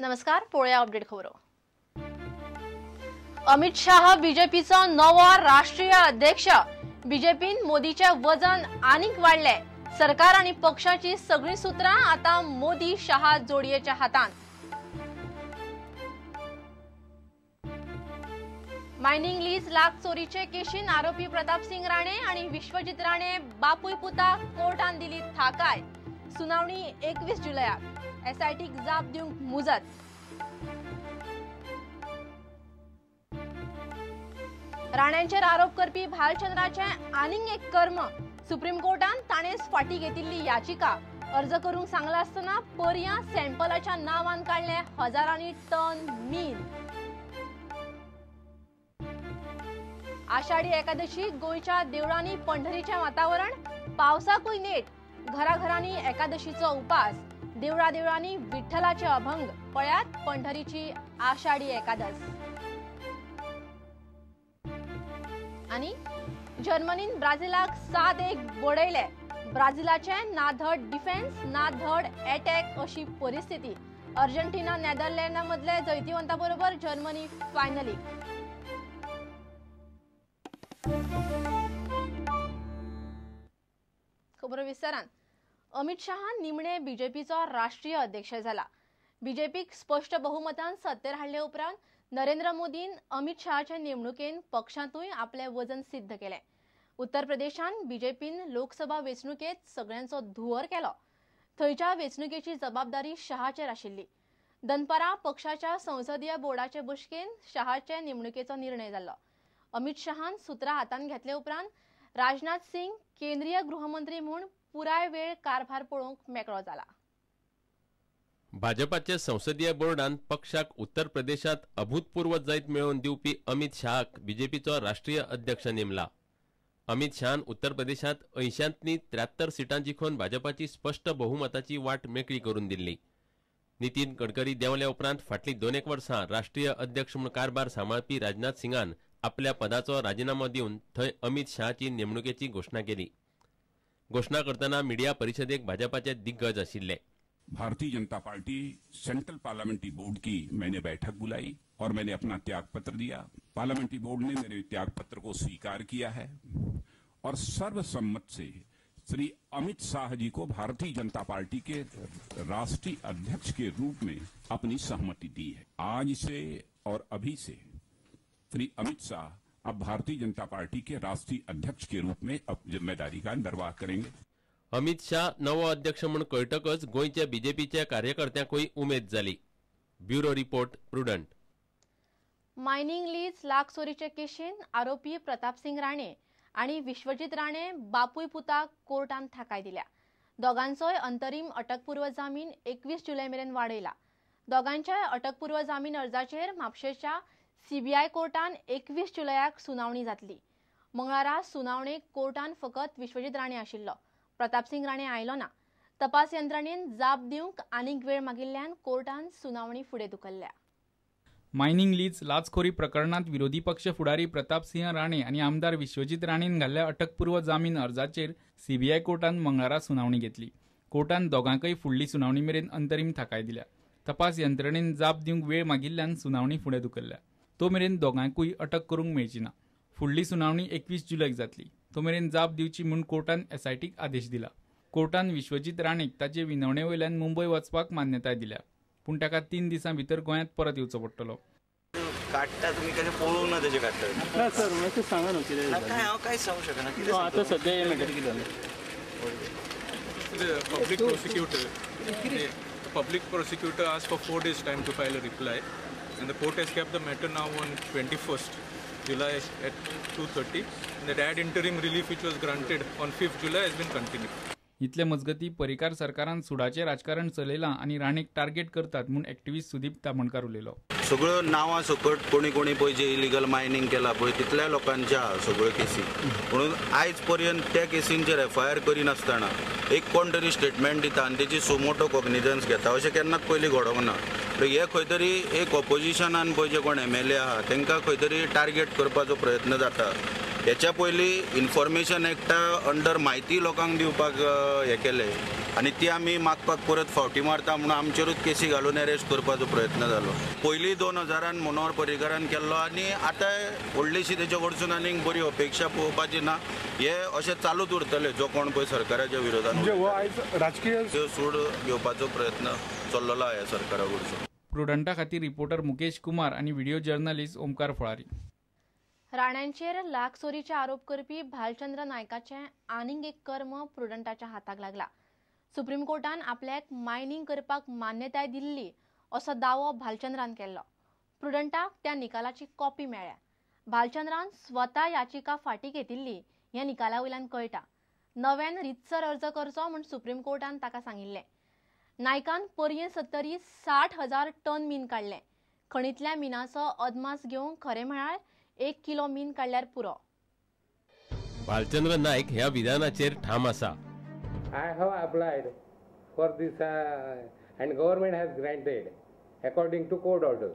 नमस्कार, पळोवया अपडेट खबरो. अमित शाह बीजेपीचो नवो राष्ट्रीय अध्यक्ष. बीजेपीन मोदीचे वजन आनीक वाडले. सरकार आनी पक्षाची सगळीं सूत्रां आतां मोदी शाह जोडयेच्या हातांत. मायनिंग लीज लाख चोरीचे केशीन आरोपी प्रताप सिंग राणे आणि विश्वजीत राणे बापूय पुता कोर्टान दिली थाकाय. सुनावणी 21 जुलयाक. एसआयटीक जाप दिवंक मुजत. राण्यांचेर आरोप करपी भालचंद्राचे आनीक एक कर्म. सुप्रीम कोर्टान ताणेच फाटी घेतिल्ली याचिका. अर्ज करूंक सांगला आसतना पर्यां सॅम्पलाच्या नांवान काडले हजारांनी टन मीन. आषाढी एकादशी गोंयच्या देवळांनी पंढरीचें वातावरण. पावसाकूय नेट. घराघरांनी एकादशीचो उपास. देवळा देवळांनी विठ्ठलाचे अभंग. पळयात पंढरीची आषाढी एकादश. आनी जर्मनीन ब्राझिलाक 7-1 बडयले. ब्राझिलाचे ना धड डिफेन्स ना धड अटॅक अशी परिस्थिती. अर्जेंटिना नेदरलँडा मदले जैतिवंता बरोबर जर्मनी फायनलीक. खबरो विस्तारान. अमित शाह निमणे बीजेपीचो राष्ट्रीय अध्यक्ष जाला. बीजेपीक स्पष्ट बहुमतान सत्तेर हाडले उपरांत नरेंद्र मोदीन अमित शहाचे नेमणुकेन पक्षांतूय आपले वजन सिद्ध केलें. उत्तर प्रदेशान बीजेपीन लोकसभा वेंचणुकेत सगळ्यांचो धुंवर केलो. थंयच्या वेंचणुकेची जबाबदारी शहाचेर आशिल्ली. दनपारां पक्षाच्या संसदीय बोर्डाचे बसकेन शहाचे नेमणुकेचो निर्णय जाल्लो. अमित शहान सूत्रां हातांत घेतले उपरांत राजनाथ सिंग केंद्रीय गृहमंत्री म्हूण पुराय वेळ कारभार पळोवंक मेकळो जाला. भाजपाचे संसदीय बोर्डान पक्षाक उत्तर प्रदेशात अभूतपूर्व जैत मेळोवन दिवपी अमित शहाक बीजेपीचो राष्ट्रीय अध्यक्ष नेमला. अमित शहान उत्तर प्रदेशात 80 73 सिटां जिखोवन भाजपाची स्पष्ट बहुमताची वाट मेकळी करून दिल्ली. नितीन गडकरी देंवल्या उपरांत फाटलीं 2 वर्सां राष्ट्रीय अध्यक्ष म्हूण कारभार सांबाळपी राजनाथ सिंगान आपल्या पदाचो राजिनामो दिवन थंय अमित शहाची नेमणुकेची घोशणा केली. घोशणा करतना मिडिया परिषदेक भाजपाचे दिग्गज आशिल्ले. Bharatiya Janata Party central parliamentary board की मैंने बैठक बुलाई और मैंने अपना त्याग पत्र दिया. पार्लियामेंट्री बोर्ड ने मेरे त्याग पत्र को स्वीकार किया है और सर्वसम्मत से श्री अमित शाह जी को भारतीय जनता पार्टी के राष्ट्रीय अध्यक्ष के रूप में अपनी सहमति दी है. आज से और अभी से श्री अमित शाह अब भारतीय जनता पार्टी के राष्ट्रीय अध्यक्ष के रूप में अब जिम्मेदारी का निर्वाह करेंगे. अमित शाह नवो अध्यक्ष म्हूण कळटकच गोंयच्या बीजेपीच्या कार्यकर्त्यांकूय उमेद जाली. Bureau report, Prudent. Mining lease lakh चोरीचे केशीन आरोपी प्रताप सिंग राणे आनी विश्वजीत राणे बापूय पुताक कोर्टान थाकाय दिल्या. दोगांचोय अंतरीम अटकपूर्व जामीन 21 जुलय मेरेन वाडयला. दोगांच्याय अटकपूर्व जामीन अर्जाचेर म्हापशेच्या सीबीआय कोर्टान 21 जुलयाक सुनावणी जातली. मंगळारा सुनावणेक कोर्टान फकत विश्वजीत राणे आशिल्लो. प्रताप सिंग राणे आयलो ना. तपास यंत्रणेन जाप दिवंक आनीक वेळ मागिल्ल्यान कोर्टान सुनावणी फुडें धुकल्ल्या. मायनिंग लीज लाचखोरी प्रकरणांत विरोधी पक्ष फुडारी प्रताप सिंह राणे आनी आमदार विश्वजीत राणेन घाल्ल्या अटकपूर्व जामीन अर्जाचेर सीबीआय कोर्टान मंगळारा सुनावणी घेतली. कोर्टान दोगांकय फुडली सुनावणी मेरेन अंतरीम थाकाय दिल्या. तपास यंत्रणेन जाप दिवंक वेळ मागिल्ल्यान सुनावणी फुडें धुकल्ल्या. तो मेरेन दोगांकूय अटक करूंक मेळची ना. फुडली सुनावणी 21 जुलयाक जातली. तो मेरेन जाप दिवची म्हूण कोर्टान एसआयटीक आदेश दिला. कोर्टान विश्वजीत राणेक ताचे विनवणे वयल्यान मुंबय वचपाक मान्यताय दिल्या, पूण ताका 3 दिसां भितर गोंयांत परत येवचो पडटलो. काडटा तुमी कशें पळोवंक ना तेजें काडटा ना सर, मातशें सांगा न्हू कितें काय हांव कांयच सांगूंक शकना कितें आतां सद्या हें मॅटर कितें जालें. Public prosecutor asked for 4 days time to file a reply, and the court has kept the matter now on 21st July at 2:30. And that ad interim relief which was granted on 5th July has been continued. इतले मजगती परिकार सरकारान सुडाचें राजकारण चलयलां आनी राणेक target करतात म्हूण activist Sudeep तामणकार उलयलो. सगळ्यो नांवां सकट कोणी कोणी पळय जे इलिगल मायनींग केला पळय तितल्या लोकांच्या सगळ्यो केसी, म्हणून आयज पर्यंत त्या केसींचेर एफआयआर करिनासतना एक कोण तरी स्टेटमेंट दिता आनी तेची सुमोटो कॉग्निजन्स घेता अशें केन्नाच पयलीं घडोवंक ना. हे खंय तरी एक ऑपोजिशनान पळय जे कोण एमएलए आहा तांकां खंय तरी टार्गेट करपाचो प्रयत्न जाता. हेच्या पयलीं इन्फॉर्मेशन एक्टा अंडर म्हायती लोकांक दिवपाक हें केलें. आनी ती आमी मागपाक परत फावटी मारता म्हणून आमचेरूच केसी घालून अरेस्ट करपाचो प्रयत्न जालो. पयलीं 2000 मनोहर पर्रीकारान केल्लो आनी आतां व्हडलीशी तेच्या कडसून आनीक बरी अपेक्षा पळोवपाची ना. हे अशें चालूच उरतले जो कोण पळय सरकाराच्या विरोधान राजकीय सूड घेवपाचो प्रयत्न चल्लेलो आहा सरकारा कडसून. प्रुडंटा खातीर रिपोर्टर मुकेश कुमार आनी व्हिडिओ जर्नलिस्ट ओमकार फळारी. राण्यांचेर लाख चोरीचे आरोप करपी भालचंद्र नायकाचें आनीक एक कर्म प्रुडंटाच्या हाताक लागला. सुप्रीम कोर्टान आपल्याक मायनिंग करपाक मान्यताय दिल्ली असो दावो भालचंद्रान केल्लो. प्रुडंटाक त्या निकालाची कॉपी मेळ्ळ्या. भालचंद्रान स्वता याचिका फाटी घेतिल्ली ह्या निकाला वयल्यान कळटा. नव्यान रितसर अर्ज करचो म्हूण सुप्रीम कोर्टान ताका सांगिल्लें. नायकान पर्यें सत्तरी 60,000 टन मीन काडलें. खणींतल्या मिनाचो अदमास घेवंक खरें म्हळ्यार 1 किलो मीन काडल्यार पुरो. भालचंद्र नायक ह्या विधानाचेर ठाम आसा. I have applied for this and government has granted according to court order.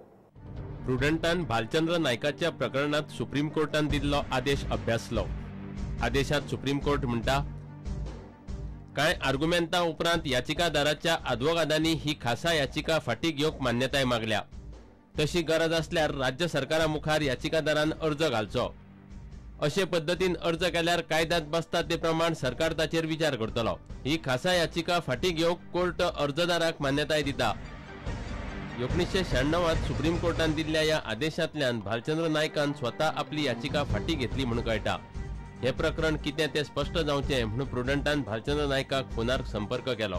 प्रुडंटान Bhalchandra नायकाच्या प्रकरणात सुप्रीम कोर्टान दिल्लो आदेश अभ्यासलो. आदेशात सुप्रीम कोर्ट म्हणटा, कांय आर्गुमेंता उपरांत याचिकादाराच्या आदवोगादांनी ही खासा याचिका फाटी घेवंक मान्यताय मागल्या. तशी गरज आसल्यार राज्य सरकारा मुखार याचिकादारान अर्ज घालचो. अशे पद्दतीन अर्ज केल्यार कायद्यांत बसता ते प्रमाण सरकार ताचेर विचार करतलो. ही खासा याचिका फाटी घेवंक कोर्ट अर्जदाराक मान्यताय दिता. 1996 सुप्रीम कोर्टान दिल्ल्या ह्या आदेशांतल्यान भालचंद्र नायकान स्वता आपली याचिका फाटी घेतली म्हूण कळटा. हें प्रकरण कितें तें स्पश्ट जावचें म्हणून प्रुडंटान भालचंद्र नायकाक फोनार संपर्क केलो.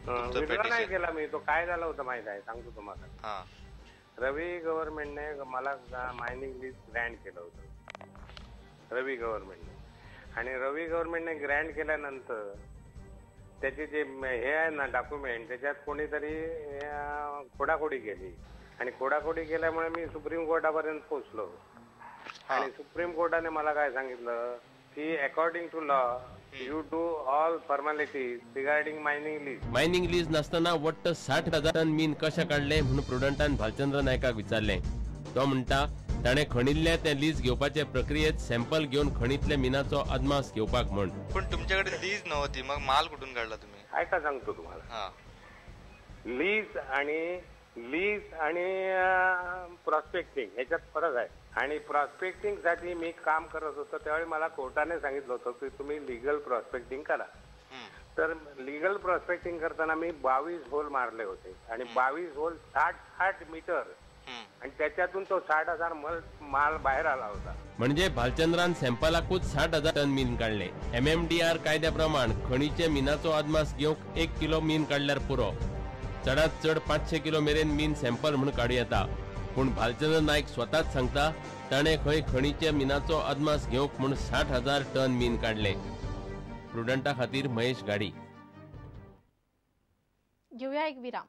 नाही केला मी. तो काय झालं होतं माहित आहे, सांगतो तुम्हाला. रवी गव्हर्नमेंटने मला मायनिंग लीज ग्रँट केलं होतं रवी गव्हर्नमेंटने. आणि रवी गव्हर्नमेंटने ग्रँट केल्यानंतर त्याचे जे हे आहे ना डॉक्युमेंट, त्याच्यात कोणीतरी खोडाखोडी केली आणि खोडाखोडी केल्यामुळे मी सुप्रीम कोर्टापर्यंत पोहोचलो. आणि सुप्रीम कोर्टाने मला काय सांगितलं की according to law you do all formalities regarding mining lease. Mining lease नासतना वट्ट 60,000 टन मीन कशें काडलें म्हणून प्रुडंटान भालचंद्र नायकाक विचारलें. तो म्हणटा, ताणें खणिल्लें तें लीज घेवपाचे प्रक्रियेत सॅम्पल घेवन खणींतल्या मिनाचो अदमास घेवपाक म्हण. पण तुमच्याकडे लीज नव्हती, मग माल कुठून काढला तुम्ही? ऐका सांगतो तुम्हाला. लीज आणि प्रॉस्पेक्टिंग ह्याच्यात फरक आहे. आणि प्रॉस्पेक्टिंग साठी मी काम करत होतो त्यावेळी मला कोर्टाने सांगितलं होतं की तुम्ही लिगल प्रॉस्पेक्टिंग करा. तर लिगल प्रॉस्पेक्टिंग करताना मी 22 होल मारले होते आणि 22 होल 60 मीटर आणि त्याच्यातून तो 60,000 माल बाहेर आला होता. म्हणजे भालचंद्रान सॅम्पलाकूच 60,000 टन मीन काडले. MMDR कायद्या प्रमाण खणीचे मिनाचो अदमास घेवंक 1 किलो मीन काडल्यार पुरो. चडात चड 500 किलो मेरेन मीन सॅम्पल म्हूण काडूं येता. पूण भालचंद्र नायक स्वताच सांगता, ताणें खंय खणीचे मिनाचो अदमास घेवंक म्हूण 60,000 टन मीन काडले. प्रुडंटा खातीर महेश गाडी. घेऊया एक विराम.